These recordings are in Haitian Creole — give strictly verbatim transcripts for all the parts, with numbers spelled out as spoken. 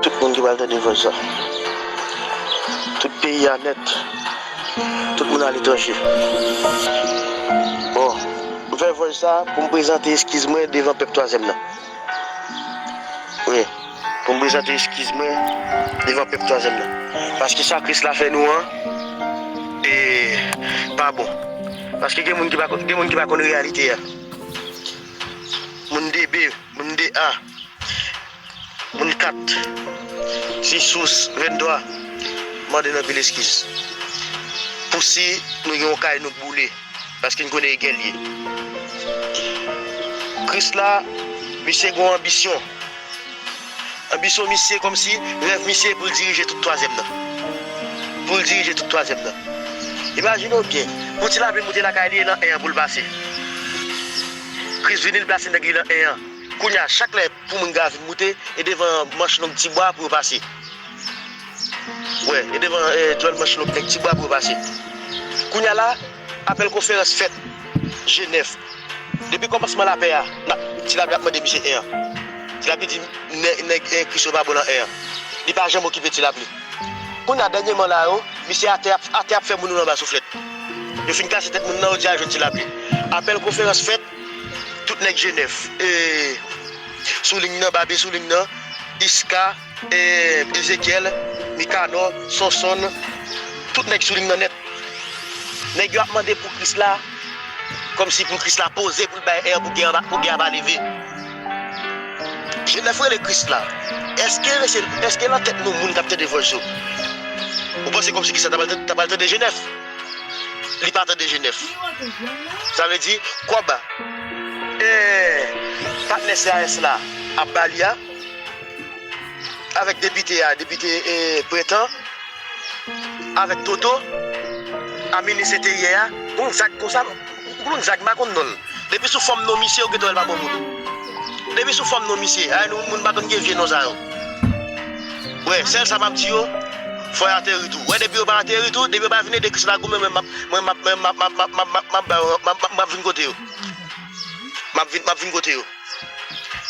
Tout moun ki pral tande vòs sa. Tout peyi a nèt. Tout moun aletranje. Bon, m fè vòs sa pou m prezante eskiz mwen devan pèp twazyèm nan. Wi, pou m prezante eskiz mwen devan pèp twazyèm nan. Paske sa Kris la fè nou an, e pa bon. Paske gen moun ki pa, gen moun ki pa konn reyalite a. Moun de B, moun de A, moun kat, sis, sis, venntwa, mande n anpil eskiz. Pou si nou gen yon kay nou k boule, paske n konnen e gè l ye. Kris la, misye gen yon anbisyon. Anbisyon misye kòmsi rèv misye pou l dirije tout twazyèm nan. Pou l dirije tout twazyèm nan. Imajine w byen, pou Ti Lapli moute lakay li, e nan en an pou l pase. Kris vini, l plase nèg li nan en an. Kounye a, chak lè pou moun ka vin moute, e devan manch long Ti Bwa pou yo pase. Wè, e devan, e, djòl manch long nèg Ti Bwa pou yo pase. Kounye a la, apèl konferans fèt, Jenèf. Depi kòmansman lapè a, n ap, Ti Lapli ap mande misye en an. Ti Lapli di nè-, nèg, e, Kris yo pa bon nan en an. Li pa janm okipe Ti Lapli. Kounye a, dènyèman la yo, misye atè ap, atè ap fè moun yo anba souflèt. Yo fin kase tèt moun nan, yo di al jwenn Ti Lapli. Apèl konferans fèt, tout nèg Jenèf, e, sou liy nan, Babe sou liy nan, Iska, e, Ezekyèl, Mikanò, Sonsonn, tout nèg sou liy nan nèt. Nèg yo ap mande pou Kris la, kòmsi pou Kris la poze, pou l bay en an, pou gè a pa, pou gè a pa leve. Jenèf rele Kris la. Èske, èske nan tèt nou moun k ap tande vòs yo, ou panse kòmsi Kris la ta pral, ta pral tande Jenèf? Li pa tande Jenèf. Sa vle di, kòb, e, patnè C A S la ap ba li a, avèk depite a, depite, e, Prentan, avèk Toto, a minis enteryè a, gon zak konsa, gon zak m pa konn non l. Depi sou fòm non misye, ou gentan wè l pa bon moun. Depi sou fòm non misye, ay, nou, moun pa konn gen vye non sa yo. Wè, sèl sa m ap di yo, fò y ateri tou. Wè, depi yo pa ateri tou, depi yo pa vin ede Kris la goumen, mwen, m ap, mwen, m ap, mwen, m ap, m ap, m ap, m ap, m ap, m ap, m ap, m ap vin kote yo. M ap vin, m ap vin kote yo.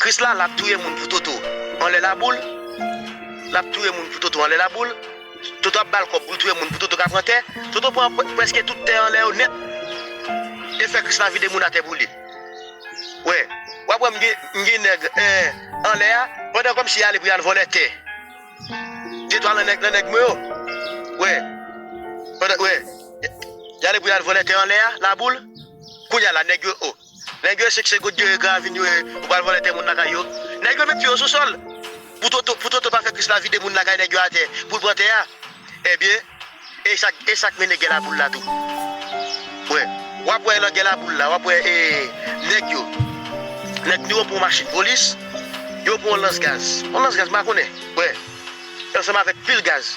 Kris la, l ap touye moun pou Toto anlè laboul. L ap touye moun pou Toto anlè laboul. Toto ap ba l kòb pou l touye moun pou Toto ka pran tè. Toto pran prè-, prèske tout tè anlè yo nèt. E fè Kris la vide moun atè pou li. Wè, w ap wè m gen, m gen nèg, eh, anlè a, pandan kòmsi y ale pou y al vòlè tè. De twa nan nèg, nan nèg mwen yo. Wè, pandan, wè, y ale pou y al vòlè tè anlè a, laboul. Kounye a la, nèg yo, oh, nèg yo, se, se gout yo, yo ka vin yo, eh, pou pral vòlè tè moun lakay yo. Nèg yo met pye yo sou sòl. Pou Toto, pou Toto pa fè Kris la vide moun lakay nèg yo atè, pou l pran tè a. Ebyen, e sa, e sa k mennen gè laboul la tou. Wè, w ap wè nan gè laboul la, w ap wè, e, nèg yo. Nèg nou yo pran machin polis, yo pran yon lans gaz. Yon lans gaz, m pa konnen. Wè, ansanm avèk pil gaz.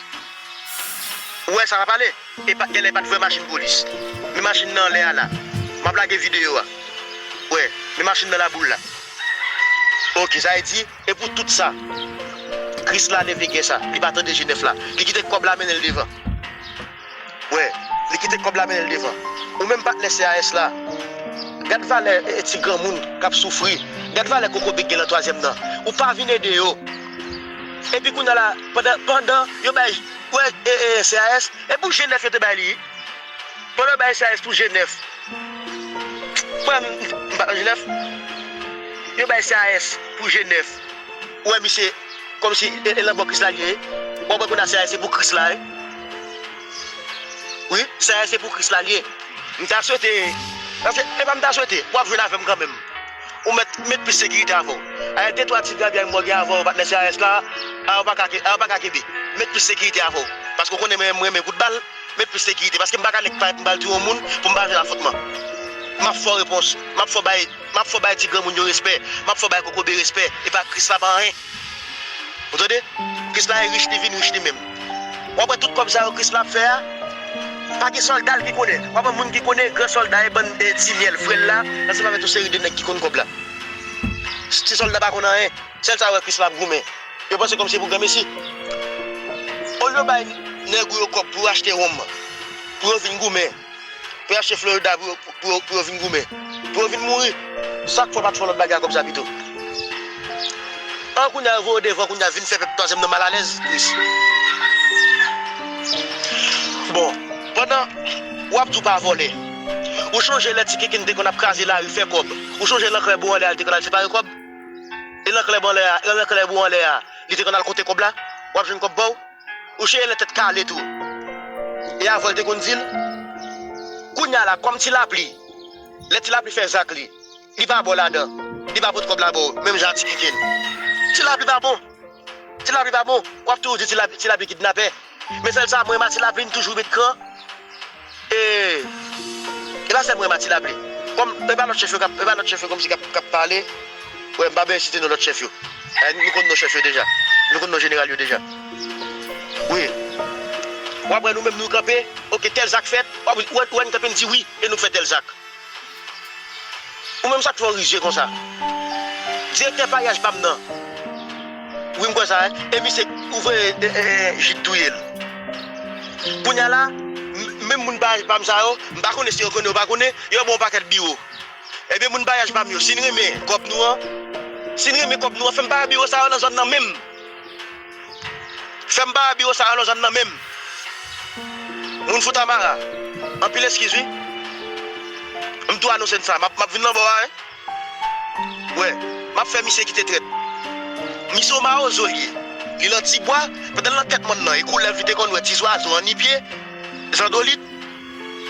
Ou wè sa pa pale? E pa, genlè pa t vre machin polis. Men machin nan anlè a la. M ap lage videyo a. Wè, men machin nan laboul la. Oke, sa vle di, e pou tout sa, Kris la leve gè sa. Li pa tande Jenèf la. Li kite kòb la mennen l devan. Wè, li kite kòb la mennen l devan. Ou menm patnè C A S la, gad valè, e, ti granmoun k ap soufri. Gad valè kokobe k gen nan twazyèm nan. Ou pa vin ede yo. Epi kounye a la, pandan, pandan yo bay, wè, e, e, C A S, e pou Jenèf yo te bay li. Pandan yo bay C A S pou Jenèf. Frè m, m pa nan Jenèf. Yo bay C A S pou Jenèf. Ou wè misye, kòmsi e, e nan bò Kris la li ye. W ap wè kounye a C A S se pou Kris la, wi. Wi, C A S se pou Kris la li ye. M ta swete, paske, e pa m ta swete, w ap jwenn avè m kanmenm. Ou mèt met plis sekirite avè w. Ay, de twa ti grabyay m wè gen avè w, patnè C A S la, a, w pa ka ke-, a, w pa ka kenbe. Met plis sekirite avè w. Paske w konnen mwen, mwen renmen kout bal, met plis sekirite. Paske m pa ka nèk pa m pral touye yon moun pou m pa jwenn afwontman. M ap fè w repons, m ap fè w bay, m ap fè w bay ti granmoun yo respè, m ap fè w bay kokobe respè. E pa Kris la pa anyen. Ou tande? Kris la e rich, li vin rich li menm. W ap wè tout kòb sa yo Kris la ap fè a, pa gen sòlda l ki konnen. W ap wè moun ki konnen, gran sòlda e bann, e, ti myèl, frè l la, ansanm avèk yon seri de nèg ki konn kòb la. Ti sòlda pa konn anyen. Sèl sa yo wè Kris la ap goumen. Yo panse kòmsi pou granmesi. Olye yo bay nèg ou yo kòb pou yo achte wonm, pou yo vin goumen. Pou yo achte Florida pou yo, pou yo, pou yo vin goumen. Pou yo vin mouri. Sa k fè w pa t fè yon lòt bagay ak kòb sa pito? An, kounye a yo voye w devan, kounye a vin fè pèp twazyèm nan malalèz, Kris. Bon, pandan w ap di w pa vòlè, ou chonje lè Ti Kinkin te konn ap kraze lari fè kòb? Ou chonje Lanklè Bou Anlè a, li te konn al separe kòb? E Lanklè Bou Anlè a, Lanklè Bou Anlè a, li te konn al konte kòb la? W ap jwenn kòb ba w? Ou chonje lè Tèt Kale tou, e avè w te konn di l? Kounye a la, kòm Ti Lapli, lè Ti Lapli fè zak li, li pa ba w ladan, li pa pot kòb la ba w, menm jan a Ti Kinkin. Ti Lapli pa bon. Ti Lapli pa bon. W ap toujou di Ti Lapli, Ti Lapli kidnapè. Men sèl sa, mwen, m a Ti Lapli, m toujou met kran. E, e pa sèl mwen, m a Ti Lapli. Kòm, e pa lòt chèf yo k ap, e pa lòt chèf yo kòmsi k ap, k ap pale. Wè, m pa bezwen site non lòt chèf yo. Eh, nou konn non chèf yo deja. Nou konn non jeneral yo deja. Wi. W ap wè nou menm, nou kanpe, oke, tèl zak fèt. W ap wè, wè nou kanpe, n di wi, e nou k fè tèl zak. Ou menm sa k fè w rizye konsa? Direktè paryaj pa m nan. Wi, m kwè sa, wi. E misye ouvri, e, e, e, Jid touye l. Kounye a la, m-, menm moun paryaj pa m sa yo, m pa konnen si yo konnen ou pa konnen, yo ba w yon pakèt biwo. Ebyen, moun paryaj pa m yo, si n renmen kòb nou an, si n renmen kòb nou an, fè m bay biwo sa yo nan zòn nan menm. Fè m bay biwo sa yo nan zòn nan menm. Moun Fontamara, anpil eskiz wi. M tou anonse n sa, m ap, m ap vin nan bò a, wi. Wè, m ap fè misye kite trèt. Misye yon mawozo l ye. Li nan Tibwa, pandan l nan tèt mòn nan, e koulèv li te konn wè, ti zwazo, annipye, zandolit.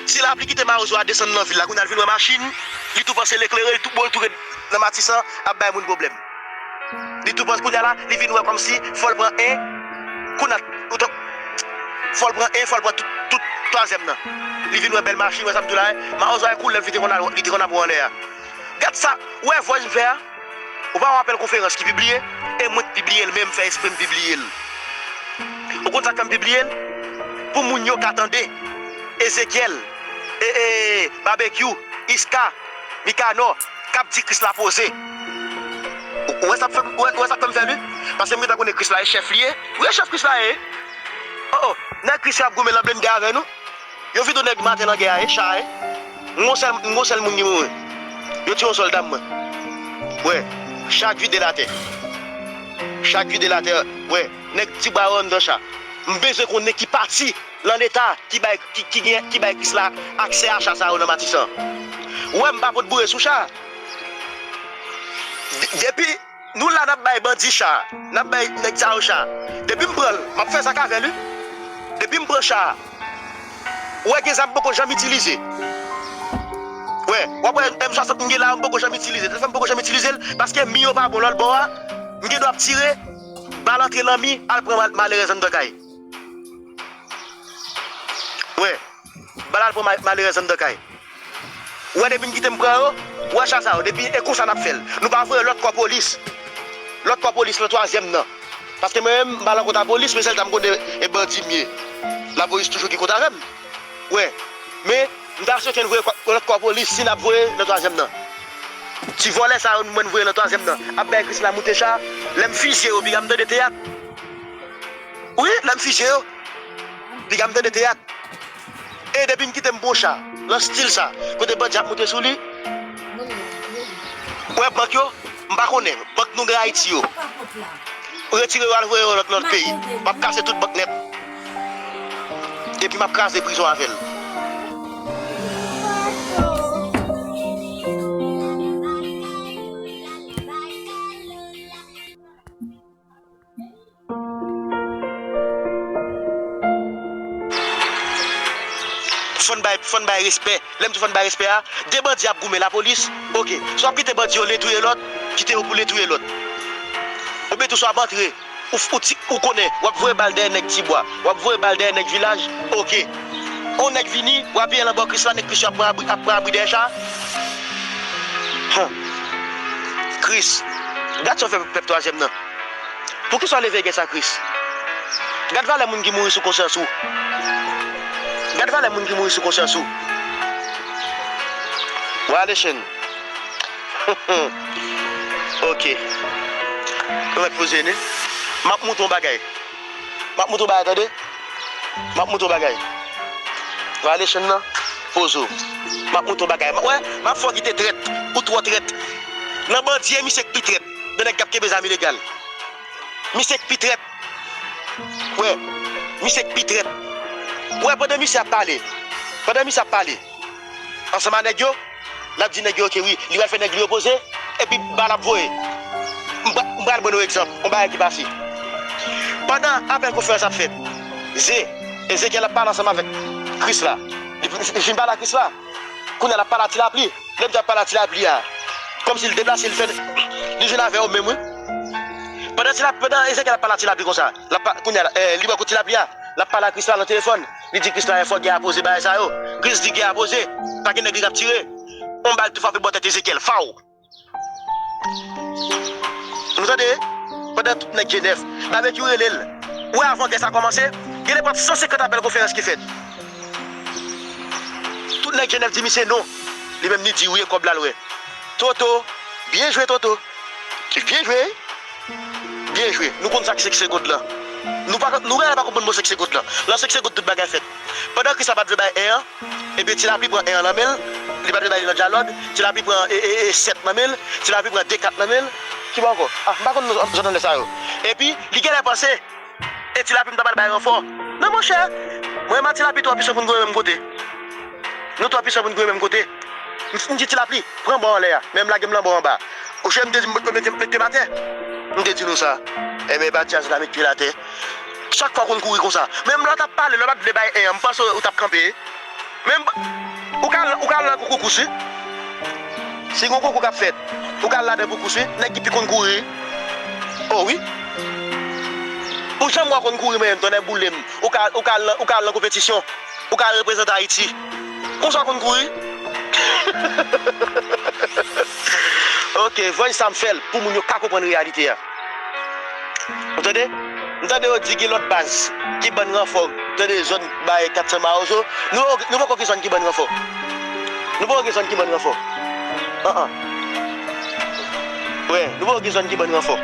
Ti Lapli kite mawozo a desann nan vil la, kounye a l vin wè machin, li tou panse l eklere, li tou, bon, l tou ret nan Matisan, ap bay moun pwoblèm. Li tou panse, kounye a la, li vin wè kòmsi fò l pran en, kounye a, ou t-, fò l pran en, fò l pran tout, tout twazyèm nan. Li vin wè bèl machin, wè sa m di w la, mawozo a e koulèv li te konn al, li te konn ap wè anlè a. Gad sa, ou wè voice m fè a? Ou pa wè apèl konferans ki pibliye? E mwen k pibliye l, men m fè espre m pibliye l. Ou konn sa k fè m pibliye l? Pou moun yo ka tande. Ezekyèl, e, e, Babekyou, Iska, Mikanò, k ap di Kris la poze. Ou, ou wè sa k fè m, ou wè, ou wè sa k fè m fè l, wi? Paske m gentan konnen Kris la e chèf li ye. Wi, e chèf Kris la ye. Oh, oh, nèg Kris yo ap goumen nan blende avè nou. Yo vide nèg maten nan gè a, e cha, e. M gon sèl, m gon sèl moun ki mouri. Yo tiye yon sòlda m, mwen. Wè, cha k vide l atè. Cha k vide l atè, wè. Nèg Tibwa yo anndan cha. M bezwen konnen ki pati nan Leta ki bay, ki, ki gen, ki bay Kris la aksè a cha sa yo nan Matisan. Wè, m pa pot boure sou cha. De-, depi Nou la n ap bay bandi cha, n ap bay nèg sa yo cha. Depi m pran l, m ap fè zak avè l, wi. Depi m pran cha a, ou wè gen zam m poko janm itilize. Wè, w ap wè M swasant m gen la, m poko janm itilize. Sa fè m poko janm itilize l, paske mi yo pa bon lòt bò a, m gen dwa ap tire, bal antre nan mi, al pran mal-, malerèz anndan kay. Wè, bal al pran ma-, malerèz anndan kay. Ou wè depi n kite m pran yo, ou wè cha sa yo, depi e konsa n ap fè l. Nou pa voye lòt kò polis. Lòt kò polis nan twazyèm nan. Paske mwen menm, m pa nan kont a polis, men sèl sa m konnen e bandi m ye. Lapolis toujou gen kont avè m. Wè. Men, m ta swete n voye kò, lòt kò polis si n ap voye nan twazyèm nan. Ti vòlè sa yo, mwen voye nan twazyèm nan. Ap bay Krisla moute cha, lè m fizye yo, piga m tande teyat. Wi, lè m fizye yo, piga m tande teyat. E depi m kite m pran cha, nan stil sa, kote bandi ap moute sou li. Ou wè bank yo, m pa konnen, bank nou gen Ayiti yo. Retire yo al voye yo lòt, lòt peyi. M ap kase tout bank nèt. Epi m ap kraze prizon avè l. Fò n bay, fò n bay respè. Lè m di fò n bay respè a, de bandi ap goumen lapolis, oke. Swa w ap kite bandi yo le touye lòt, kite yo pou le touye lòt. Oubyen tou swa w ap antre, ou, ou, ti, ou konnen, w ap voye bal dèyè nèg Tibwa, w ap voye bal dèyè nèg vilaj, oke. On nèg vini, w apiye l anba Krisla, nèg Krisla ap pran abri, ap pran abri dèyè cha. Huh. Kris, gad sa w fè pèp twazyèm nan. Poukisa w leve gè sa, Kris? Gad valè moun ki mouri sou konsyans ou. Gad valè moun ki mouri sou konsyans ou. Violation. Ok. Ou mèt poze, ne? M ap montre w bagay. M ap montre w bagay, tande. M ap montre w bagay. Violation nan, poze w. M ap montre w bagay. M ap, wè, m ap fè w kite trèt. Ou twò trèt. Nan bandi, e misye k pi trèt. Nan nèg k ap kenbe zam ilegal. Misye k pi trèt. Wè, misye k pi trèt. Wè, pandan misye ap pale, pandan misye ap pale ansanm a nèg yo, l ap di nèg yo, oke, wi, li pral fè nèg li yo poze, epi bal ap voye. M pra-, m pral ban nou egzanp, yon bagay ki pase. Pandan apèl konferans ap fèt, Ze, Ezekyèl ap pale ansanm avèk Kris la. Li fin, li fin pale a Kris la. Kounye a, l ap pale a Ti Lapli. Lè misye ap pale a Ti Lapli a, kòmsi l deplase, l fè, li jwenn avè yo menm, wi. Pandan Ti Lapli, pandan Ezekyèl ap pale a Ti Lapli konsa, l ap pa-, kounye a, eh, li bò kot Ti Lapli a, l ap pale a Kris la nan telefòn. Li di Kris la, fò gè a poze, bagay sa yo. Kris di gè a poze. Pa gen nèg li k ap tire. Yon bal tou frape bò tèt Ezekyèl. Faw! Nou tande? Pandan tout nèg Jenèf, Babekyou rele l. Ou wè, avan gè sa kòmanse, gen nenpòt san senkant apèl konferans ki fèt. Tout nèg Jenèf di misye non. Li menm li di wi, e kòb la l wè. Toto, byen jwe, Toto. Byen jwe. Byen jwe. Nou konn sa k senk segonn lan. Nou pa, nou genlè pa konprann mo senk segonn lan. Lan senk segonn tout bagay fèt. Pandan Kris la pa t vle bay en an, epi Ti Lapli pran en an nan men l, li pa t vle bay li nan dyalòg, Ti Lapli pran, e, e, e, sèt nan men l, Ti Lapli pran de kat nan men l. Ki bò ankò? Ah, m pa konn zòn nan sa yo. Epi, li genlè panse, e Ti Lapli m ta pral bay ranfò. Non, monchè, mwen menm ak Ti Lapli twò pwisan pou n goumen menm kote. Nou twò pwisan pou n goumen menm kote. M, m di Ti Lapli, pran bò anlè a, men m lage m nan bò anba. Monchè, m te di, m, m, mete, mete m atè. M te di nou sa. Enben, e pa djaz la met pye l atè. Chak fwa w konn kouri konsa. Menm lè w t ap pale, lè w pa t vle bay en an, m panse w t ap kanpe. Menm, ou ka, ou ka al nan konkou kous, wi. Si gon konkou k ap fèt, ou ka al ladan pou kous, wi. Nèg ki pi konn kouri. O wi. Ou janm wè w konn kouri, men tonnè boule m. Ou ka, ou ka al nan, ou ka al nan konpetisyon. Ou ka al reprezante Ayiti. Konsa w konn kouri. Ok, voice sa m fè l pou moun yo ka konprann reyalite a. Ou tande? M tande yo di gen lòt baz ki bann ranfò. Tande zòn bay kat san Mawozo. Nou, nou poko gen zòn ki bann ranfò. Nou poko gen zòn ki bann ranfò. An an. Wè, nou poko gen zòn ki bann ranfò.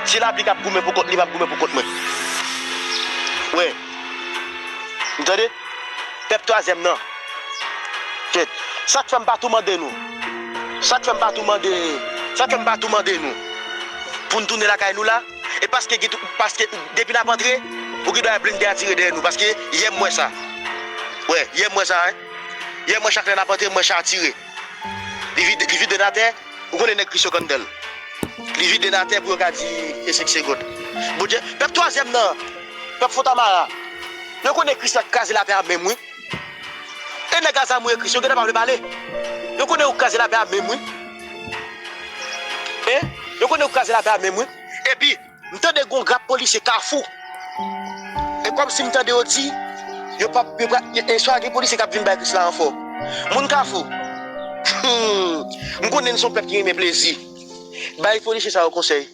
Ti Lapli k ap goumen pou kont li, m ap goumen pou kont mwen. Wè. Ou tande? Pèp twazyèm nan. Kèt. Sa k fè m pa tou mande nou. Sa k fè m pa tou mande. Sa k fè m pa tou mande nou. Pou n tounen lakay nou la. E paske, gen tou, paske depi n ap antre, ou gen dwa wè blende a tire dèyè nou. Paske yè m wè sa. Wè, yè m wè sa, wi. Yè m wè chak lè n ap antre, m wè cha tire. Li vide, li vide n atè. Ou konnen nèg Kris yo konn dan l. Li vide n atè pou yo ka di e senk segonn. Bondye, pèp twazyèm nan, pèp Fontamara, yo konnen Kris la kraze lapè a menm, wi. E nèg a zam ou e Kris, yo gentan pa vle pale. Yo konnen ou kraze lapè a menm, wi. Hein? Yo konnen ou kraze lapè a menm, wi. Epi, m tande gon grap polisye Kafou. E kòmsi m tande yo di, yo p ap, yo p ap, e swa gen polisye k ap vin bay Kris la ranfò. Moun Kafou, hmm, m konnen n se yon pèp ki renmen plezi. Bay polisye sa yo konsèy.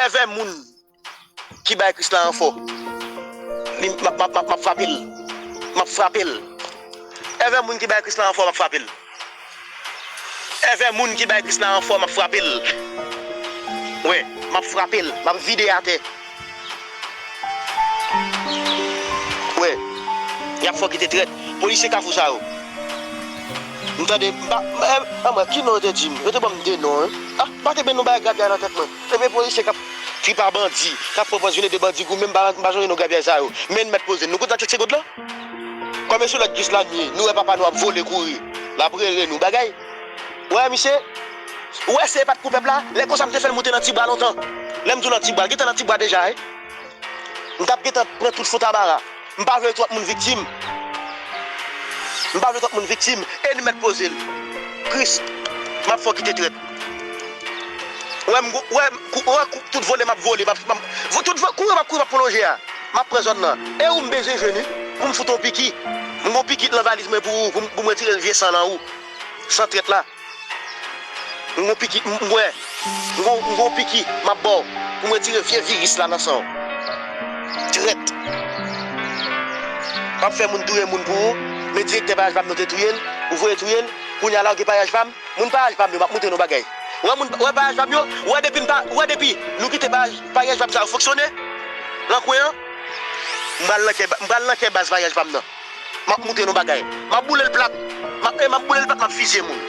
Èvè moun ki bay Kris la ranfò, li, m ap, m ap, m ap, m ap frape l. M ap frape l. Èvè moun ki bay Kris la ranfò, m ap frape l. Èvè moun ki bay Kris la ranfò, m ap frape l. Wi, m ap frape l. M ap vide atè. Wi. Y ap fò kite trèt. Polisye Kafou sa yo. M tande, m pa, m, m, anmwey, ki non yo te di m? Yo te ban m de non, wi. Ah, m pa te benyen yon bagay grapyay nan tèt mwen. Ebyen polisye k ap trip a bandi, k ap pran pòz vin ede bandi goumen, m pa, m pa sonje non grapyay sa yo. Men n mèt poze n. Nou konn sa k fèt se gòd lan? Kòm e sou lòd Krislani, nou wè papa nou ap vole kouri. L ap rele nou bagay. Wè, misye, ou wè se pa t pou pèp la? Lè konsa m te fè l moute nan tibwa lontan. Lè m di w nan tibwa, l gentan nan tibwa deja, wi. M t ap gentan pran tout Fontamara. M pa vle twòp moun viktim. M pa vle twòp moun viktim. E n mèt poze l. Kris, m ap fè w kite trèt. Ou wè m, ou wè m, kou-, ou wè kou-, tout vole m ap vole, m ap, m ap, vo-, tout vo-, kouri m ap kouri m ap pran lonje a. M ap pran zòn nan. E ou m bezwen jwenn wi. Pou m fout on piki. M gon piki nan valiz mwen pou ou, pou m, pou m retire vye san nan ou. San trèt la. M gon piki, m, m wè. M gon, m gon piki, m ap ba w. Pou m retire vye viris la nan san w. Trèt. W ap fè moun touye moun pou ou. Men direktè Payaj Pam nan te touye l. Ou voye touye l. Kounye a la, ou gen Payaj Pam. Moun Payaj Pam yo, m ap montre nou bagay. Ou wè moun, ou wè Payaj Pam yo? Ou wè depi n pa, ou wè depi nou kite Payaj, Payaj Pam sa yo fonksyone? Nan kwen an? M pral nan kè, m pral nan kè baz Payaj Pam nan. M ap montre nou bagay. M ap boule l plat. M ap, e m ap boule l plat, m ap fizye moun.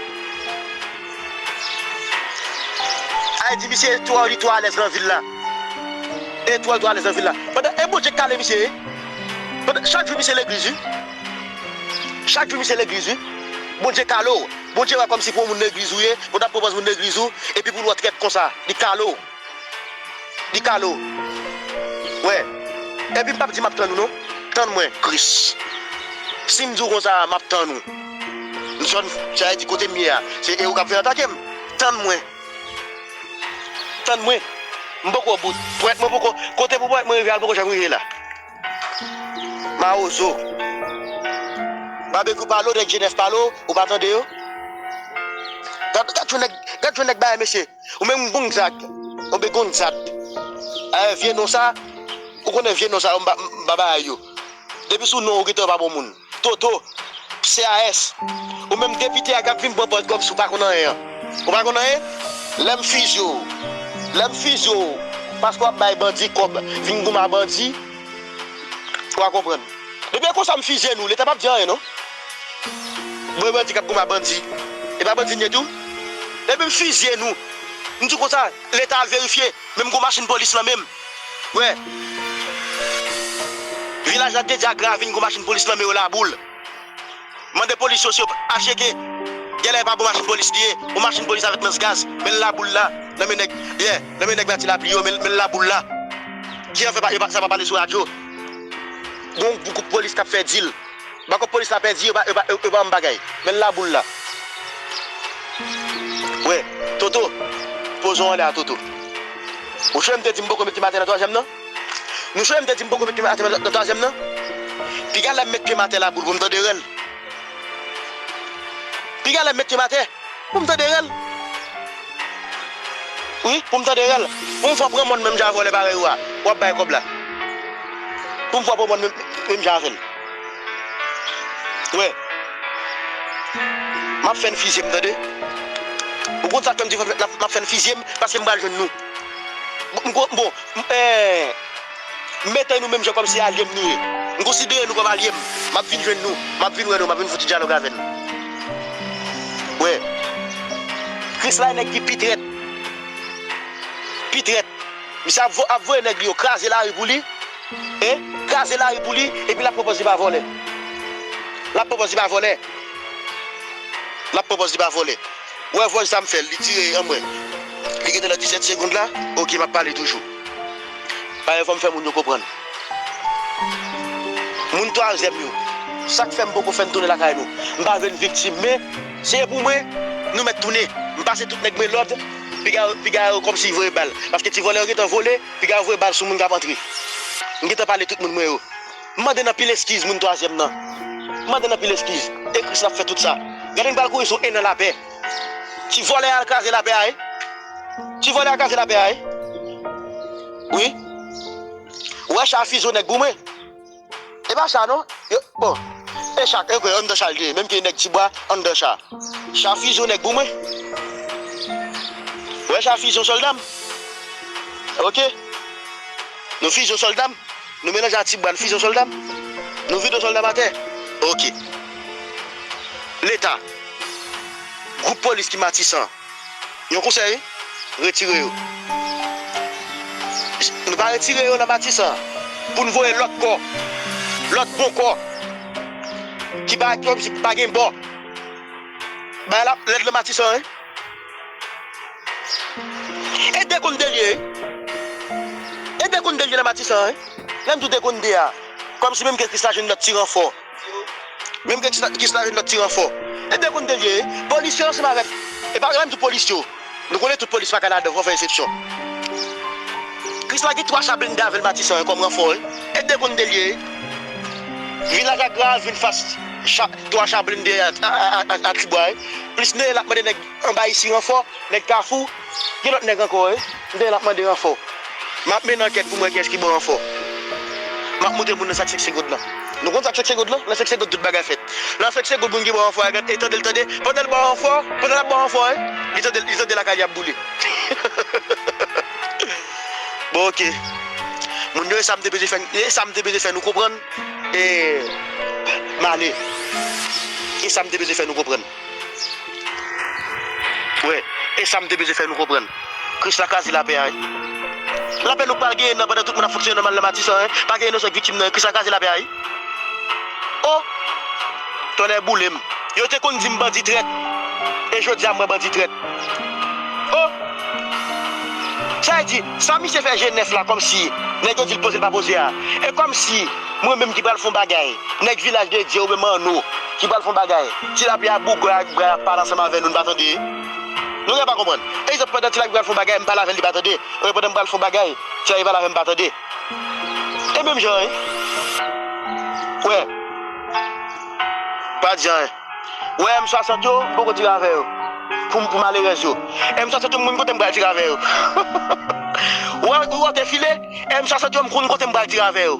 Ay di misye twò, li twò alèz nan vil la. E twò, li twò alèz nan vil la. Pandan, e Bondye k kale misye, wi. Pandan, chak jou misye legliz, wi. Chak jou misye legliz, wi. Bondye kale w. Bondye wè kòmsi pou yon moun legliz ou ye, pou w t ap pran pòz moun legliz ou, epi pou l wè w trèt konsa, li kale w. Li kale w. Wè. Epi m p ap di m ap tann ou non. Tann mwen, Kris. Si m di w konsa, m ap tann ou. M sòn, sa vle di kote m ye a. Se e ou k ap vin atake m. Tann mwen. Tann mwen. M poko bout. Pwèt mwen poko. Kote pou pwèt mwen rive a, l poko janm rive la. Mawozo. Babekyou pale w, nèg Jenèf pale w, ou pa tande yo? Gad, gad jan nèg, gad jan nèg bagay, mesye. Ou menm Gonzag. Oubyen Gonzag. Eh, vye non sa, ou konnen vye non sa yo, m pa, m pa bay yo. Depi sou non, ou gentan pa bon moun. Toto, C A S. Ou menm depite a k ap vin pran pòz kòmsi ou pa konn anyen an. Ou pa konn anyen? Lè m fizye w. Lè m fizye w. Paske w ap bay bandi kòb. Vin goumen a bandi. Ou a konprann. Depi e konsa m fizye nou, Leta p ap di anyen non. Bon, e bandi k ap goumen a bandi. E pa bandi n ye tou? Depi m fizye nou, m di w konsa, Leta al verifye. Menm gon machin polis nan men m. Wè. Vilaj Ladredi ak Ravin gon machin polis nan men yo laboul. Mande polis yo si yo pa cheke. Genlè e pa bon machin polis li ye. Yon machin polis avèk lans gaz. Men l laboul la. Nan men nèg, yeah, nan men nèg Mati Lapli yo, men, men l laboul la. Ki an fè pa, yo pa, sa pa pale sou radyo. Gon gwoup polis k ap fè dil. Bakòp polis la pèdi, yo pa, yo pa, yo pa ban m bagay. Men l laboul la. Wè, Toto, poze w anlè a, Toto. Ou sonje m te di m poko met pye m atè nan twazyèm nan? Nou sonje m te di m poko met pye m atè nan twazyèm nan? Piga lè m met pye m atè laboul pou m tande rèl. Piga lè m met pye m atè pou m tande rèl. Wi, pou m tande rèl. Pou m fè w pran mòn menm jan avè w lè parèy ou a. W ap bay kòb la. Pou m fè w pran mòn menm, menm jan avè l. Wè. M ap fè n fizye m, tande. Ou konn sa k fè m di m ap fè n fizye m? Paske m pral jwenn nou. M ko-, bon, m, eh, m mete nou menm jan kòmsi alye m nou ye. M konsidere nou kòm alye m. M ap vin jwenn nou. M ap vin wè nou. M ap vin fouti dyalòg avè nou. Wè. Krisla e nèg ki pi trèt. Pi trèt. Misye ap vo-, ap voye nèg li yo kraze lari pou li. E kraze lari pou li. Epi l ap pran pòz li pa vòlè. L ap pran pòz li pa vòlè. L ap pran pòz li pa vòlè. Ou wè vòl sa m fè l, li tire an mwen. Li gentan nan disèt segonn la. Oke, m ap pale toujou. Paske fò m fè moun yo konprann. Moun twazyèm yo. Sa k fè m poko fè n tounen lakay nou. M pa vle n viktim, men se pou mwen, nou mèt tounen. M pase tout nèg mwen lòd, piga, piga yo kòmsi voye bal. Paske ti vòlè yo gentan vole, piga yo voye bal sou moun k ap antre. M gentan pale tout moun mwen yo. M mande n anpil eskiz, moun twazyèm nan. M mande n anpil eskiz. E Kris l ap fè tout sa. Gade n pral kouri sou en an lapè. Ti vòlè a al kraze lapè a, wi. Ti vòlè a al kraze lapè a, wi. Wi. Ou wè cha fizye nèg goumen. E pa cha non. Yo, bon. E cha, e kwe, anndan cha l te ye. Menm ke nèg Tibwa, anndan cha. Cha fizye nèg goumen. Ou wè cha fizye sòlda m. Oke. Nou fizye sòlda m. Nou melanje a Tibwa, nou fizye sòlda m. Nou vide sòlda m atè. Oke. Leta. Gwoup polis ki Matisan. Yon konsèy, retire yo. Nou pa retire yo nan Matisan pou n voye lòt kò, lòt bon kò ki pa, ki pa gen bò. Bagay la lèd nan Matisan, wi. E de konn de l ye, wi. E de konn de l ye nan Matisan, wi. Lè m di w de konn de a, kòmsi menm ke Krisla jwenn lòt ti ranfò. Menm ke Krisla, Krisla jwenn lòt ti ranfò. E de konn de l ye, wi. Polis yo ansanm avèk, e pa menm tou polis yo. Nou konnen tout polis pa ka ladan, fò fè eksepsyon. Krisla gen twa cha blende avè l Matisan, wi, kòm ranfò, wi. E de konn de l ye, wi. Vilaj Agra vin fas cha, twa cha blende a, a, a, a, a Tibwa, wi. Plis Neye l ap mande nèg anba isi ranfò, nèg Kafou, gen lòt nèg ankò, wi. M tande l ap mande ranfò. M ap mennen ankèt pou m wè kiyès ki ban ranfò. M ap montre moun nan sa k senk senk goud lan. Nou konn sa k senk senk goud lan? Nan senk senk goud tout bagay fèt. Nan senk senk goud moun ki ban ranfò a, gad, e tande l tande. Pandan l ban ranfò, pandan l ap ban ranfò, wi. Li tande, li tande lakay li ap boule. Bon, oke. Moun yo, e sa m te bezwen fè, e sa m te bezwen fè nou konprann. E m ale. E sa m te bezwen fè nou konprann. Wè, e sa m te bezwen fè nou konprann. Kris la kraze lapè a wi. Lapè nou k pral genyen nan pandan tout moun ap fonksyone nòmal nan Matisan, en. Pa gen inosan k viktim nan, Kris la kraze lapè a wi. O! Tonnè boule m. Yo te konn di m bandi trèt. E jodi a m wè bandi trèt. O! Sa vle di, sa misye fè G nèf la kòmsi nèg yo di l poze l pa poze a. E kòmsi mwen menm ki pral fè yon bagay, nèg Vilaj de Dye oubyen Manno ki pral fè yon bagay, Ti Lapli a bougay ak bra y ap pale ansanm avè nou, n pa tande. Nou gen pa konprann. Egzanp, pandan Ti Lapli pral fè yon bagay, m pale avè l, li pa tande. Oubyen pandan m pral fè yon bagay, Ti Lapli pale avè m, m pa tande. E menm jan, wi. Wè. Pa di anyen. Wè, M swasant yo, m poko tire avè yo. Pou, pou malerèz yo. M swasant yo, m konn kote m pral tire avè yo. Wè, wè, te file. M swasant yo, m konn kote m pral tire avè yo.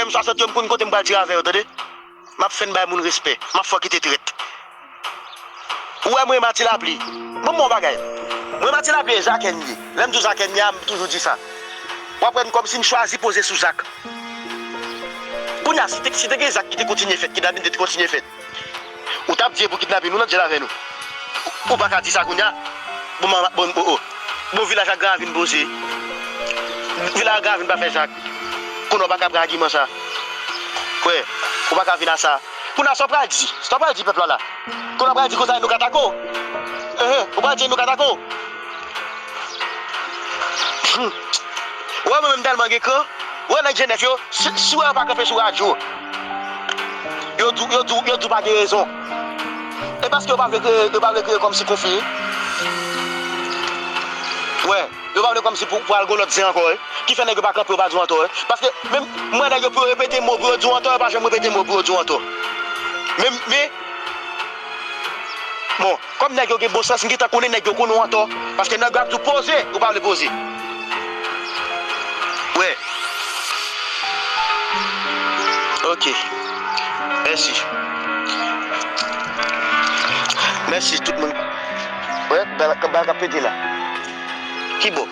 M swasant yo, m konn kote m pral tire avè yo, tande? M ap fè n bay moun respè. M ap fè w kite trèt. Ou wè mwen Mati Lapli. Bon, bon bagay. Mwen Mati Lapli e Zakè m ye. Lè m di w Zakè m ye a, m toujou di sa. W ap wè m kòmsi m chwazi poze sou Zak. Kounye a, si te, si te gen Zak ki te kontinye fèt, kidnapin te kontinye fèt, ou t ap di e pou kidnapin, nou nan djèl avè nou. Ou pa ka di sa kounye a. Bon, bon, bon, oh, oh. Bon, vilaj ak Gravin poze. Vilaj ak Gravin pa fè Zak. Kounye a ou pa ka pran agiman sa. Kwè, ou pa ka vin a sa. Kounye a sa w pral di. Sa w pral di pèp la la. Kounye a w pral di konsa nou ka tako. Ehe, ou pral di nou ka tako. Hmm. Ou wè mwen menm tèlman gen kran. Ou wè nèg G nèf yo, si, si w wè yo pa kanpe sou radyo, yo di w, yo di w, yo di w pa gen rezon. E paske yo pa vle kreye, yo pa vle kreye kòmsi konfli. Wè, yo pa vle kòmsi pou, pou al gon lòt zen ankò, wi. Ki fè nèg yo pa kanpe, yo pa di w antò, wi. Paske menm, m wè nèg yo pou yo repete mo, pou yo di w antò, yo pa janm repete mo pou yo di w antò. Men, men, bon, kòm nèg yo gen bon sans, m gentan konnen nèg yo konn w antò. Paske nèg yo ap di w poze, ou pa vle poze. Wè. Ok. Mèsi. Mèsi tout moun. Wè, bal, bal k ap pete la. Ki bò?